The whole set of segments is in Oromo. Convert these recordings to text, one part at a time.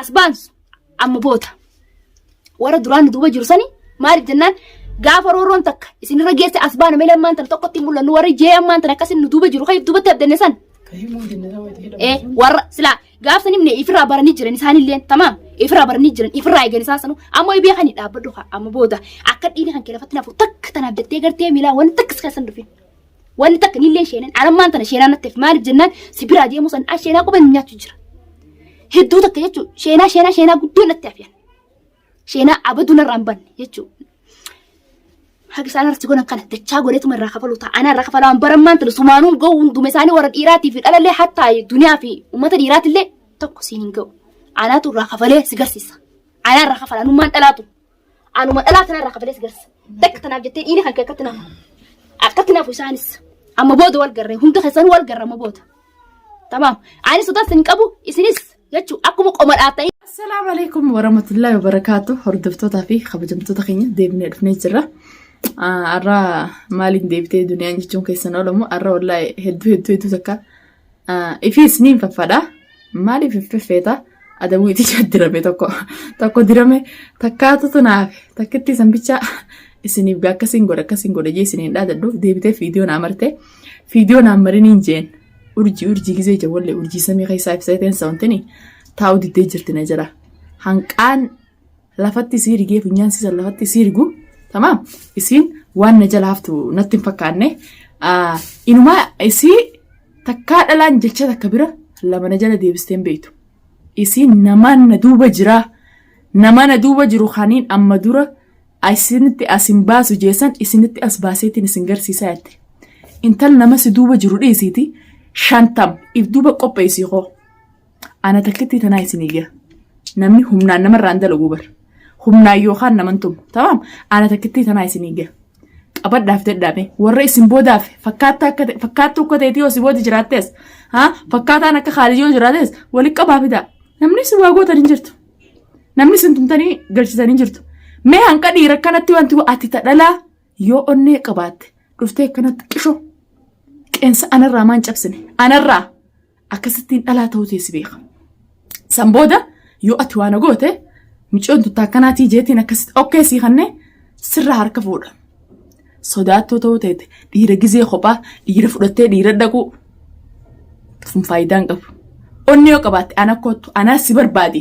As baansu amma booda warra duraan nu duuba jiru sani maaliif jennaan gaafa roorroon takka isinirra geesse as baana malee ammaan tana tokkotti hin mul'annu warri jee ammaan tana akkasin nu duuba jiru kan duubatti abdanne san. Ee warra silaa gaaf san himne ifirraa baranii jiran isaanillee tamaam ifirraa baranii jiran ifirraa eegan isaan sanu ammoo ibee kan dhaabbadhu haa amma booda akka dhiini kan kee lafatti nafu takka tanaaf jettee gartee miilaa wanti takka si keessan dhufin. Wanni takka nillee sheenan anammaan tana sheenaa natti hafe maaliif jennaan si biraa deemuu san an sheenaa quba hin nyaachuu jira. Hedduu takka jechuun sheenaa sheenaa sheenaa guddoo natti hafe. Sheenaa abaduu narraa hin banne jechuun. Haga isaan arsi godhan kana dachaa godheetuma irraa kafalu ta'a. Anaa irraa kafalaa waan barammaan tana sumaanuun ga'u hunduma isaanii warra dhiiraatii fi dhalallee hattaa duniyaa fi uummata dhiiraatillee tokko siin hin ga'u. Anaatu irraa kafalee si garsiisa. Anaa irraa kafala anummaan dhalaatu. Anuma dhalaa tanaa irraa kafalee si garsiisa. Takka tanaaf jettee dhiini kan kee akkatti nafu. Akkatti nafu isaanis. Amma booda wal garree hunda keessanuu wal garra amma booda. Tamaam. Anis sodaa isin qabu isinis jechuun akkuma qoma dhaattanii. Assalaamu alaikum warahmatullahi wabarakaatu. Hordoftootaa fi kabajamtoota keenya deebinee dhufnee jirra. Har'a maaliin deebitee duniyaan jechuun keessan oolamu har'a wallaahi hedduu hedduu hedduu takka ifiis niin faffadha. Maaliif iffeffeeta? Adawuu itti dirame tokko tokko dirame takkaatu tunaaf takkitti san bichaa isiniif gaa akkasiin godha akkasiin godha jee isiniin dhaadadhu deebitee fiidiyoo naa marte fiidiyoo naa mariniin jeen. Urjii urjii gizee jawwallee urjii samii keessaa ibsateen sawantini taa'u diddee jirti na jala. Hanqaan lafatti isii rigee funyaan siisan lafatti isii rigu tamaam isiin waan na jala haftu natti hin fakkaanne inumaa isii takkaa dhalaan jecha takka bira lama na jala deebistee hin beektu. Isiin namaan na duuba jiraa nama na duuba jiru kaniin amma dura isinitti as hin baasu jeessan isinitti as baaseetiin isin garsiisaa jette. Intal nama si duuba jiru dhiisiiti 50 if duuba qopheessii koo. Ana takkitti tanaa isinii gira. Namni humnaan namarraa hin dalagu bar. Humnaan yookaan naman tumu. Tamaam ana takkitti tanaa isinii gira. Qabadhaaf dadhaame warra isin boodaaf fakkaattaa akka ta'e fakkaattuu akka ta'eeti yoo si booda jiraattees haa fakkaataan akka Khaalid yoo jiraates walitti qabaa fidaa. Namni isin waa gootan hin jirtu. Namni isin tumtanii galchitanii jirtu. Mee hanqa dhiira akkanatti wanti ati ta dhalaa yoo onnee qabaatte dhuftee akkanatti qishoo qeensa anarraa maan cabsine anarraa akkasittiin dhalaa ta'uu teessi beeka. San booda yoo ati waan goote micoon tutta akkanaatii jeetiin akkasitti okkee sii kannee sirraa harka fuudha. Sodaattoo ta'uu teete dhiira gizee kophaa dhiira fudhattee dhiira dhaquu kun faayidaa hin qabu. Onni yoo qabaatte ana koottu anaa si barbaade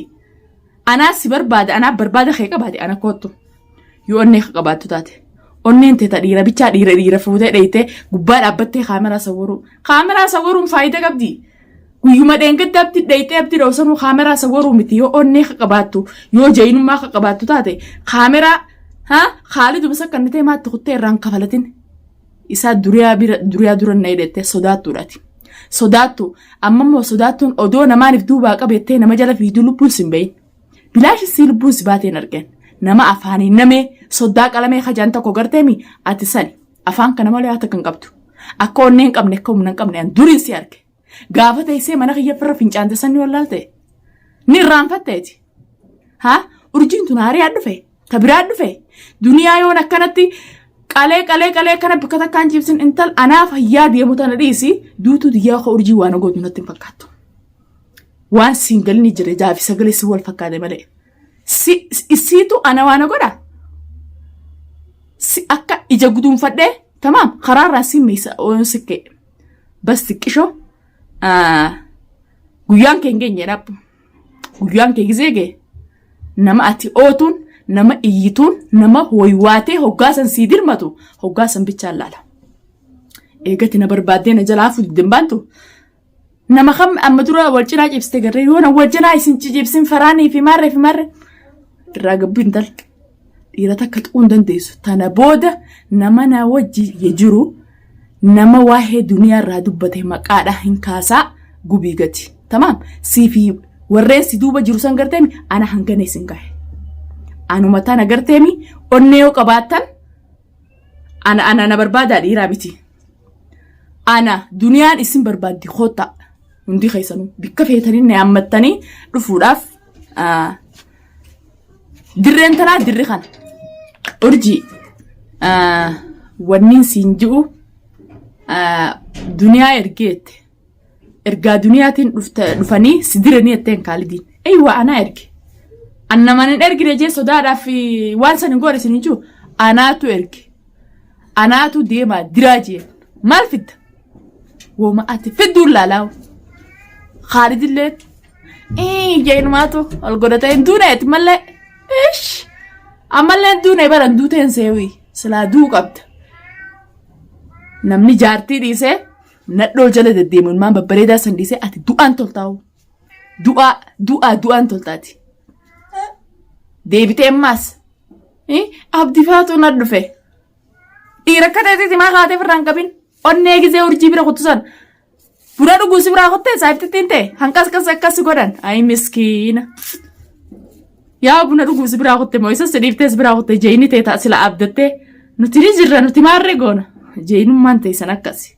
anaa si barbaade anaa barbaada kee qabaate ana koottu yoo onnee ka qabaattu taate. Onneen tee ta dhiira bichaa dhiira dhiira fuutee dheeytee gubbaa dhaabbattee kaameraa sawwaruu. Kaameraa sawwaruun faayidaa qabdi. Guyyuma dheengadda abdi dheeyxee abdi dhoofsanuu kaameraa sawwaruu miti yoo onnee ka qabaattu yoo jayinummaa ka qabaattu taate kaameraa haa Khaaliduma sakka inni ta'e maatti kuttee irraan kafalatin isaa duriyaa bira duriyaa dura na hidhattee sodaattuudhaati. Sodaattu amma immoo sodaattuun odoo namaaniif duubaa qabettee nama jala fiigduu lubbuun sin bahin. Bilaashi sii lubbuun si baateen argan. Nama afaaniin namee soddaa qalamee kajaan tokko garteemi ati sani. Afaan kana malee haa takka hin qabdu. Akka onnee hin qabne akka humna hin qabne an duriin si arge. Gaafa teessee mana kiyya firra fincaante san ni wallaalte. Ni irraanfatteeti. Haa urjiin tun haariyaa dhufe ta biraa dhufe duniyaa yoon akkanatti qalee qalee qalee akkana bakka takkaan ciibsin intal anaa fayyaa deemu tana dhiisi duutuu diyyaa koo urjii waan gootu natti hin fakkaattu. Waan siin galni jira jaafi sagalee si wal fakkaate malee. Si isiitu ana waan godha. Si akka ija guduunfadhee tamaam karaarraa si miisa oon sikkee. Bas xiqqishoo guyyaan kee hin geenye dhaabbu. Guyyaan kee gizee ga'e nama ati ootuun nama iyyituun nama hoywaatee hoggaasan sii dirmatu hoggaasan bichaan laala. Eegati na barbaaddee na jalaa fuudhu hin baantu. Nama kam amma dura wal cinaa ciibsite garree yoo na wal cinaa isin ciciibsin faraanii fi maarree fi maarree irraa gabbu intal dhiira takka tuquu hin dandeessu. Tana booda nama na wajji jiru nama waa'ee duniyaa irraa dubbate maqaadha hin kaasaa gubii gati. Tamaam sii fi warreen si duuba jiru san garteemi ana hangana isin gahe. Anuma tana garteemi onnee yoo qabaattan ana ana na barbaadaa dhiiraa miti. Ana duniyaan isin barbaaddi koottaa hundi keessanuu bikka feetanii na yaammattanii dhufuudhaaf dirreen tanaa dirri kana. Urjii wanniin siin ji'u duniyaa ergeette. Ergaa duniyaatiin dhufanii si diranii jetteen kaalidiin. Eeywa anaa erge. An namaan hin ergine jee sodaadhaaf waan san hin goone isin hin jiru. Anaatu erge. Anaatu deemaa diraa jeen. Maal fidda? Wooma ati fidduun laalaa. Khaalidillee jeenumaatu ol godhatee hin duuneeti mallee. Ish! Ammallee hin duune bara hin duuteen seewii. Silaa duu qabda. Namni jaartii dhiisee nadhoo jala deddeemu ilmaan babbareedaa san dhiisee ati du'aan toltaa'u. Du'aa du'aa du'aan toltaati. Deebitee ammaas abdii faatu na dhufe. Dhiira akka ta'etti maa kaatee firraan qabin. Onnee gizee urjii bira kuttu san. Buna dhuguu si biraa kuttee saayiftitti hin ta'e hanqas akkas akkas godhan. Ayi miskiina. Yaa buna dhuguu si biraa kutte moo isa si dhiiftee si biraa kutte jeeyini ta'e ta'a sila abdattee nuti ni jirra nuti maarree goona. Jeeyinummaan ta'e san akkasi.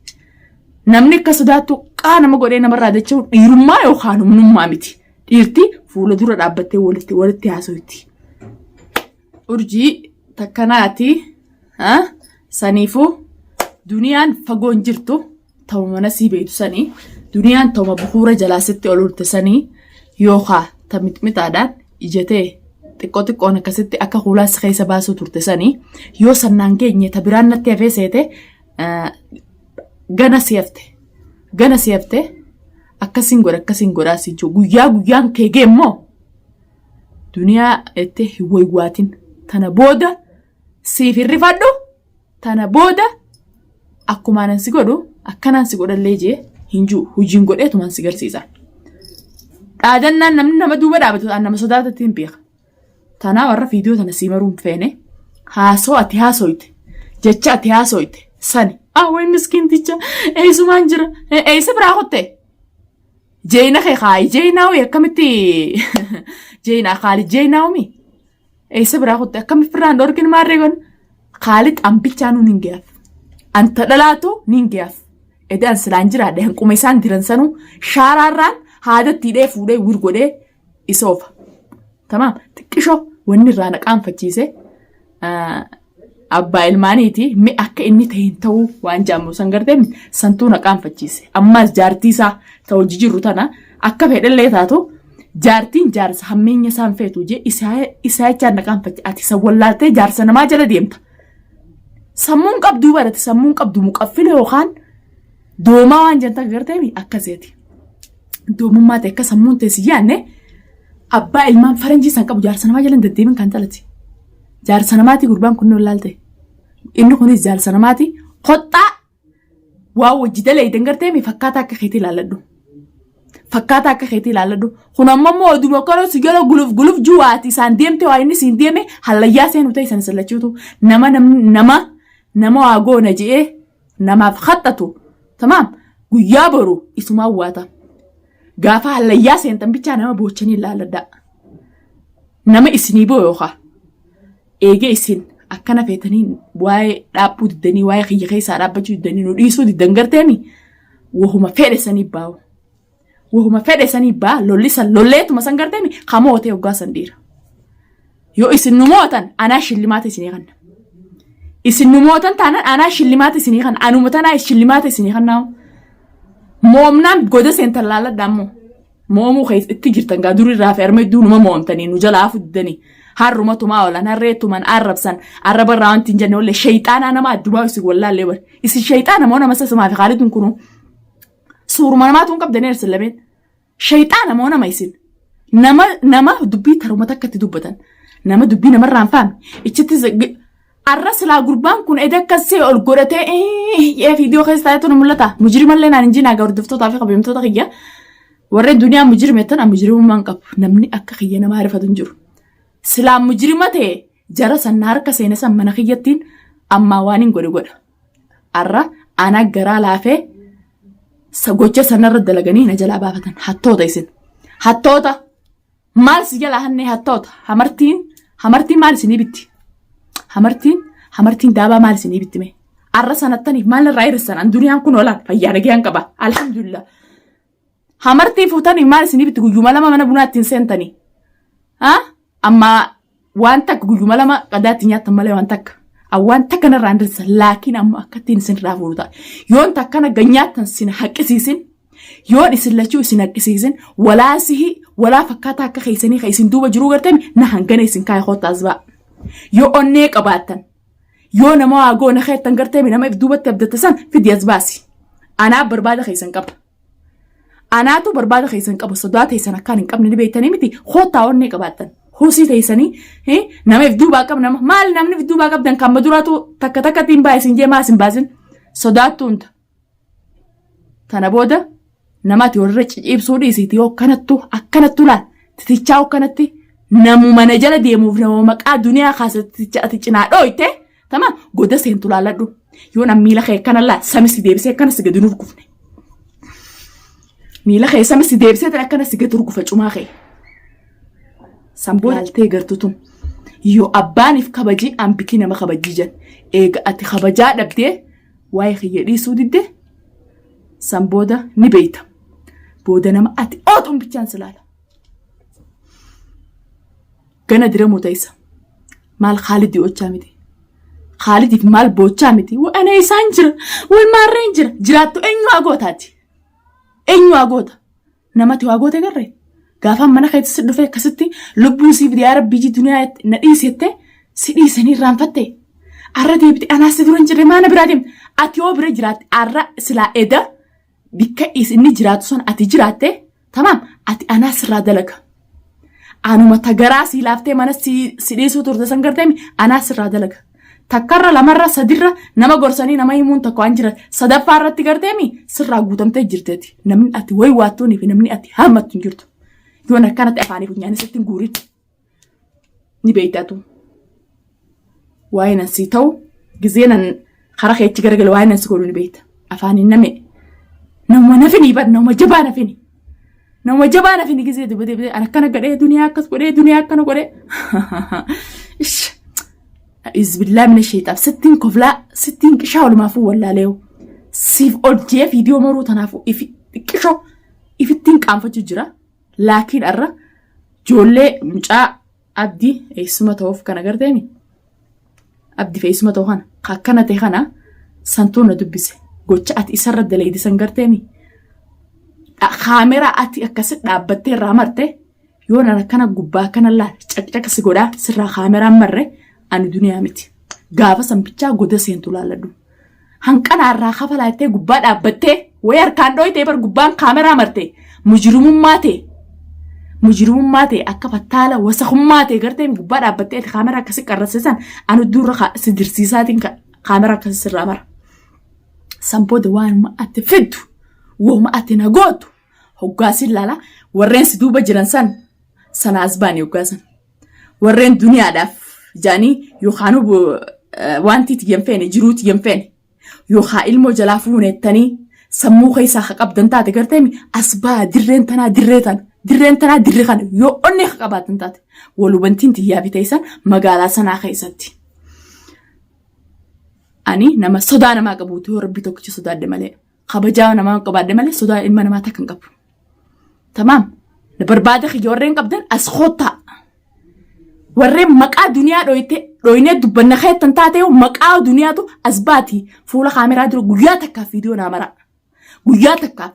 Namni akka sodaattu qaa nama godhee namarraa dacha'u dhiirummaa yookaan humnummaa miti. Dhiirti fuula dura dhaabbattee walitti walitti haasoyti. Urjii takkanaati. Saniifuu duniyaan fagoon jirtu ta'uma mana sii beektu sanii duniyaan ta'uma bukuura jalaa sitti ol ulte sanii yookaa ta mixmixaadhaan ijatee xiqqoo xiqqoon akkasitti akka kuulaa si keessa baasuu turte sanii yoo sannaan geenye ta biraan natti hafee seete gana si hafte gana si hafte akkasiin godha akkasiin godhaa si jiru guyyaa guyyaan kee geemmoo duniyaa jettee hin waywaatin tana booda siif hin rifadhu tana booda akkumaanan si godhu akkanaan si godhallee jee hin jiru hojiin godheetumaan si garsiisa. Dhaadannaan namni nama duuba dhaabatu an nama sodaatatti hin beeka. Tanaa warra viidiyoo tana sii maruu hin feene haasoo ati haasoyte jecha ati haasoyte sani. Ah way miskiinticha eessumaan jira eessa biraa kotte jeeyina kee kaayi jeeyinaa wayii akkamitti jeeyinaa kaali jeeyinaa umi eessa biraa kutte akkamitti firraan dhorkin maarree gon Kaalid ambichaa nuun hin geef anta dhalaatu niin geef edaan silaan jiraadhe hanquma isaan diran sanuu shaaraarraan haadatti hidhee fuudhee wir godhee isa oofa. Tamaam xiqqishoo wanni irraa na qaanfachiise abbaa ilmaaniiti mi akka inni ta'e hin ta'uu waan jaamu san gartee santuu na qaanfachiise. Ammaas jaartii isaa ta hojii jirru tana akka fedhallee taatu jaartiin jaarsa hammeenya isaan feetu jee isaa jechaan na qaanfachi ati san wallaaltee jaarsa namaa jala deemta. Sammuun qabduu barate sammuun qabdu muqaffila yookaan doomaa waan jentan gartee akkaseeti. Doomummaa ta'e akka sammuun ta'e si yaanne abbaa ilmaan faranjii san qabu jaarsa namaa jala hin deddeemin kan talati. Jaarsa namaati gurbaan kun wallaalte. Inni kunis jaarsa namaati koxxaa waa wajji dalaydan gartee mi fakkaataa akka keetii ilaalladhu. Fakkaataa akka keetii ilaalladhu. Kun ammoo immoo oduma kana si jala guluf guluf juwaati isaan deemte waa inni siin deeme hallayyaa seenu ta'e san sallachuutu nama nama nama waa goona je'ee namaaf haxxatu. Tamaam guyyaa boru isumaan waata. Gaafa hallayyaa seentan bichaa nama boochanii ilaalladhaa. Nama isinii boo yookaan eegee isin akkana feetanii waa'ee dhaabbuu diddanii waa'ee kiyya keessaa dhaabbachuu diddanii nu dhiisuu diddan garteemi wahuma fedhe sanii baa'u. Wahuma fedhe sanii baa lolli san lolleetuma san garteemi kamootee hoggaa san dhiira. Yoo isin nu mootan anaa shillimaata isinii kanna. Isin nu mootan taanaan anaa shillimaata isinii kanna. Anuma tanaa shillimaata isinii kannaa. Moomnaan goda seentan laaladha ammoo. Moomuu keessa itti jirtan gaa durii irraa fi arma hedduu numa moomtanii nu jalaa fuddanii. Harruma tumaa oolan harree tuman arrabsan arraba irraa wanti hin jenne olle shayxaanaa nama addumaa isin wallaallee bar. Isin shayxaana moo nama sasumaa fi khaalidun kunuu. Suuruma namaatu hin qabdanii isin lameen. Shayxaana moo nama isin? Nama nama dubbii taruma takka itti dubbatan. Nama dubbii namarraa hin faamne. Ichitti arra silaa gurbaan kun eda akkasii ol godhatee ee viidiyoo keessa taa'etu nu mul'ata. Mujrimallee naan hin jinaa hordoftootaa fi kabajamtoota kiyya. Warreen duniyaa mujrima jettan mujrimummaa hin qabu. Namni akka kiyya nama harifatu hin jiru. Silaa mujrima ta'e jara san na harka seene san mana kiyyattiin ammaa waan hin godhe godha. Arra ana garaa laafee gocha sanarra dalaganii na jalaa baafatan hattoota isin. Hattoota maal si jalaa hannee hattoota hamartiin hamartiin maal isinii bitti? Hamartiin hamartiin daabaa maal isinii bitti mee? Arra sanattaniif maal irraa hir'isan? An duniyaan kun olaan fayyaa nagayaan qaba. Alhamdulillah. Hamartii fuutanii maal isinii bitti guyyuma lama mana bunaa ittiin seentanii? Haa? Amma waan takka guyyuma lama qadaa itti nyaattan malee waan takka. Waan takka narraa hin dirsan laakiin ammoo akka ittiin isin irraa fuudhu ta'a. Yoon takkana ganyaattan sin haqqisiisin yoon isin lachuu isin haqqisiisin walaa sihi Walaa fakkaataa akka keessanii kan isin duuba jiruu gartee na hangana isin kaayee kottaa as ba'a. Yoo onnee qabaattan yoo nama waa goona keettan gartee nama if duubatti abdatte san fidi as baasi. Anaa barbaada keessan qaba. Anaatu barbaada keessan qaba sodaa teessan akkaan hin qabne ni beektanii miti kottaa onnee qabaattan. Husii teessanii nama if duubaa qaba nama maal namni if duubaa qabdan kan maduraatu takka takkatti hin baasin jee maas hin baasin sodaattu hunda. Tana booda nama ati warra ciciibsuu dhiisiiti yoo akkanattu akkanattu laal titichaa akkanatti namuma na jala deemuuf nama maqaa duniyaa kaasa titicha ati cinaa dhooyte tama goda seentu laaladhu yoo nam miila kee akkana laal sami si deebisee akkana si gadi nurgufne miila kee sami si deebisee tan akkana si gadi urgufa cumaa kee san booda laaltee gartu tun yoo abbaaniif kabajii ambikii nama kabajii jan eega ati kabajaa dhabdee Waa'ee kiyya dhiisuu didde san booda ni beeyta. Booda nama ati ooxuun bichaan si laala. Gana diramuu ta'isa. Maal Khaalidii ochaa miti. Khaalidiif maal boochaa miti. Ana isaan jira. Wal maarreen jira. Jiraattu eenyu haa gootaati. Eenyu haa goota. Namatti waa goote garre. Gaafaan mana keetti si dhufee akkasitti lubbuun siif yaa rabbii ji duniyaa na dhiisi jettee si dhiisanii irraanfatte. Arra deebite anaa si dura hin jirre maana biraa deemte. Ati yoo bira jiraatte arra silaa eda bikka inni jiraatu san ati jiraatte tamaam ati anaa sirraa dalaga. Anuma ta garaa sii laaftee mana si dhiisuu turte san garteemi anaa sirraa dalaga. Takkarra lamarra sadirra nama gorsanii nama himuun tokko waan jira sadaffaa irratti garteemi sirraa guutamtee jirteeti. Namni ati wayi waattuunii fi namni ati haammattu hin jirtu. Yoon akkanatti afaanii funyaanii sitti hin guurin. Ni beeytatu. Waa'ee nan sii ta'u gizee nan karaa keechi garagala waa'ee nan si godhu ni beeyta. Afaaniin name nama nafini bar nama jabaa nafini. Nama jabaa nafini gizee dubbatee bitee an akkana godhee duniyaa akkas godhee duniyaa akkana godhee. Ish. Izbillaa mina sheexaaf sittiin koflaa sittiin qishaa walumaafuu wallaaleewu. Siif ol jee viidiyoo maruu tanaafuu ifi xiqqishoo ifittiin qaanfachuu jira. Laakiin arra ijoollee mucaa abdii eessuma ta'uuf kana garteemi. Abdii fi eessuma ta'u kana akkana ta'e kana santuu na dubbise. Gocha ati isarra dalaydi san garteemi. Kaameraa ati akkasi dhaabbattee irraa marte yoo nan akkana gubbaa akkana laal caqcaqa si godhaa sirraa kaameraan marre ani duniyaa miti. Gaafa san bichaa goda seentu laalladhu. Hanqana irraa kafalaa jettee gubbaa dhaabbattee wayii harkaan dhooytee bar gubbaan kaameraa marte mujrimummaa ta'e mujrimummaa ta'e akka fattaala wasakummaa ta'e gartee gubbaa dhaabbattee ati kaameraa akkasi qarrasiisan ani durra si dirsiisaatiin kaameraa akkasi sirraa mara. San booda waanuma ati fiddu waanuma ati na gootu hoggaa sin laala warreen si duuba jiran san sana as baane hoggaa san. Warreen duniyaadhaaf jaanii yookaan wanti tiyyan feene jiruu tiyyan feene yookaan ilmoo jalaa fuunettanii sammuu keessaa ka qabdan taate garteemi as baa dirreen tanaa dirree tana dirreen tanaa dirree kana yoo onnee ka qabaatan taate walubantiin tiyyaa fi teessan magaalaa sanaa keessatti. Ani nama sodaa namaa qabuutu yoo rabbii tokkicha sodaadhe malee. Kabajaa namaa qabaadhe malee sodaa ilma namaa takka hin qabu. Tamaam. Na barbaada kiyya warreen qabdan as koottaa. Warreen maqaa duniyaa dhoyte dhoynee dubbanna keettan taate maqaa duniyaatu as baati fuula kaameraa dura guyyaa takkaaf viidiyoo naa maraa. Guyyaa takkaaf.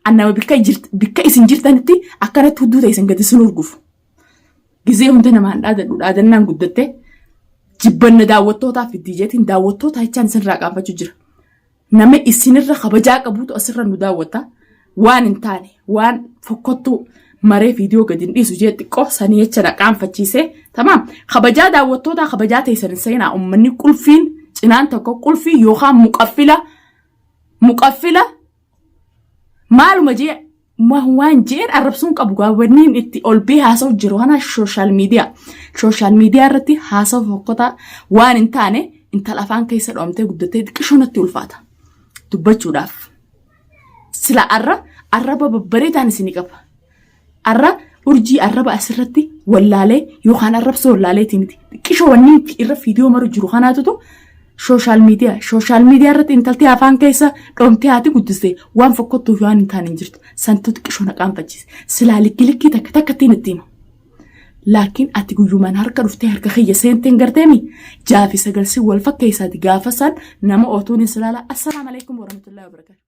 An nama bikka jirt bikka isin jirtanitti akkanatti hudduu ta'e isin gadi sin urgufu. Gizee hunda namaan dhaadadhu dhaadannaan guddatte jibbanna daawwattootaa fi diijeetiin daawwattoota jechaan isinirraa qaanfachuu jira. Nama isinirra kabajaa qabutu asirra nu daawwata. Waan hin taane waan fokkottuu maree viidiyoo gadi hin dhiisu jee xiqqoo sanii jecha na qaanfachiise. Tamaam kabajaa daawwattootaa kabajaa teessan hin seenaa uummanni qulfiin cinaan tokko qulfii yookaan muqaffila muqaffila maaluma jee waan jeen arrabsuun qabu gaawwanniin itti ol bee haasa'u jiru kana sooshaal miidiyaa. Sooshaal miidiyaa irratti haasa'u fokkotaa waan hin taane intala afaan keessa dhoomtee guddattee xiqqishoo natti ulfaata dubbachuudhaaf. Sila arra arraba babbareedaan isinii qaba. Arra urjii arraba asirratti wallaalee yookaan arrabsoo wallaaleetii miti. Xiqqishoo wanni irra viidiyoo maru jiru kanaatutu sooshaal miidiyaa sooshaal miidiyaa irratti intalti afaan keessa dhoomtee haati guddiste waan fokkottuu fi waan hin taane hin jirtu. Santuu xiqqishoo na qaanfachiise. Silaa likki likkii takka takka ittiin itti hima. Laakiin ati guyyumaan harka dhuftee harka kiyya seenteen garteemi jaafi sagalsi wal fakkeessaati gaafa san nama otuun hin silaala. Assalaamu alaikum warahmatullahi wabarakatuh.